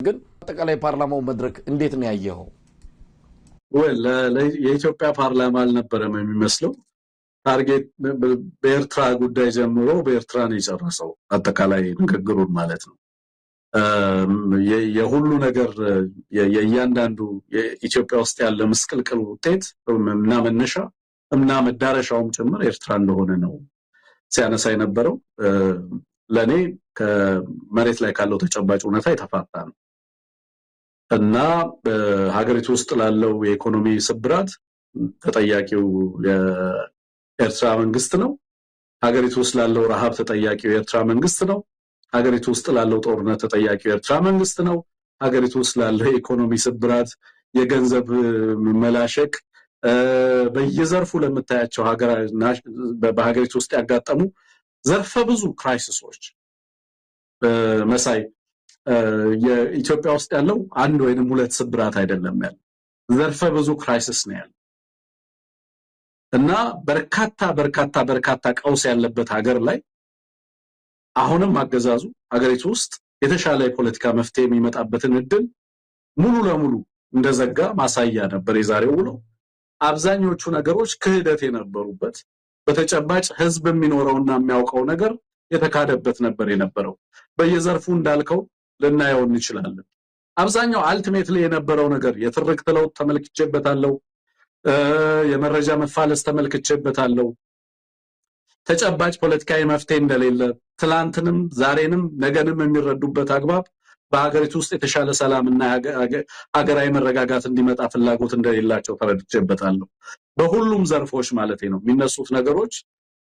ግን አጠቃላይ ፓርላማው መድረክ እንዴት ነው ያየኸው? ወይ የኢትዮጵያ ፓርላማ አልነበረም የሚመስለው። Target በኤርትራ ጉዳይ ጀምሮ በኤርትራ ነው የጨረሰው አጠቃላይ ንግግሩን ማለት ነው። የሁሉ ነገር የእያንዳንዱ የኢትዮጵያ ውስጥ ያለ ምስቅልቅል ውጤት እና መነሻ እና መዳረሻውም ጭምር ኤርትራ እንደሆነ ነው ሲያነሳ የነበረው። ለኔ ከመሬት ላይ ካለው ተጨባጭ እውነታ የተፋታ ነው እና በሀገሪቱ ውስጥ ላለው የኢኮኖሚ ስብራት ተጠያቂው የኤርትራ መንግስት ነው። ሀገሪቱ ውስጥ ላለው ረሃብ ተጠያቂው የኤርትራ መንግስት ነው። ሀገሪቱ ውስጥ ላለው ጦርነት ተጠያቂው የኤርትራ መንግስት ነው። ሀገሪቱ ውስጥ ላለው የኢኮኖሚ ስብራት፣ የገንዘብ መላሸቅ፣ በየዘርፉ ለምታያቸው በሀገሪቱ ውስጥ ያጋጠሙ ዘርፈ ብዙ crisis ኦች፣ መሳይ፣ የኢትዮጵያ ውስጥ ያለው አንድ ወይንም ሁለት ስብራት አይደለም ያለው፣ ዘርፈ ብዙ crisis ነው ያለው። እና በርካታ በርካታ በርካታ ቀውስ ያለበት ሀገር ላይ አሁንም አገዛዙ ሀገሪቱ ውስጥ የተሻለ የፖለቲካ መፍትሄ የሚመጣበትን እድል ሙሉ ለሙሉ እንደዘጋ ማሳያ ነበር የዛሬው ውሎ። አብዛኞቹ ነገሮች ክህደት የነበሩበት፣ በተጨባጭ ህዝብ የሚኖረውና የሚያውቀው ነገር የተካደበት ነበር የነበረው። በየዘርፉ እንዳልከው ልናየው እንችላለን። አብዛኛው ultimately የነበረው ነገር የትርክት ለውጥ ተመልክቼበታለሁ። የመረጃ መፋለስ ተመልክቼበታለሁ። ተጨባጭ ፖለቲካዊ መፍትሄ እንደሌለ፣ ትላንትንም ዛሬንም ነገንም የሚረዱበት አግባብ በሀገሪቱ ውስጥ የተሻለ ሰላምና ሀገራዊ መረጋጋት እንዲመጣ ፍላጎት እንደሌላቸው ተረድቼበታለሁ። በሁሉም ዘርፎች ማለት ነው የሚነሱት ነገሮች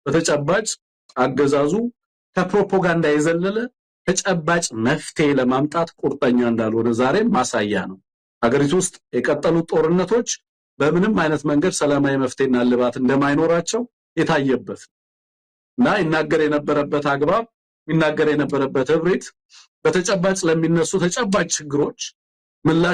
በተጨባጭ አገዛዙ ከፕሮፓጋንዳ የዘለለ ተጨባጭ መፍትሄ ለማምጣት ቁርጠኛ እንዳልሆነ ዛሬም ማሳያ ነው። ሀገሪቱ ውስጥ የቀጠሉት ጦርነቶች በምንም አይነት መንገድ ሰላማዊ መፍትሄና እልባት እንደማይኖራቸው የታየበት እና ይናገር የነበረበት አግባብ፣ ይናገር የነበረበት እብሪት በተጨባጭ ለሚነሱ ተጨባጭ ችግሮች ምላሽ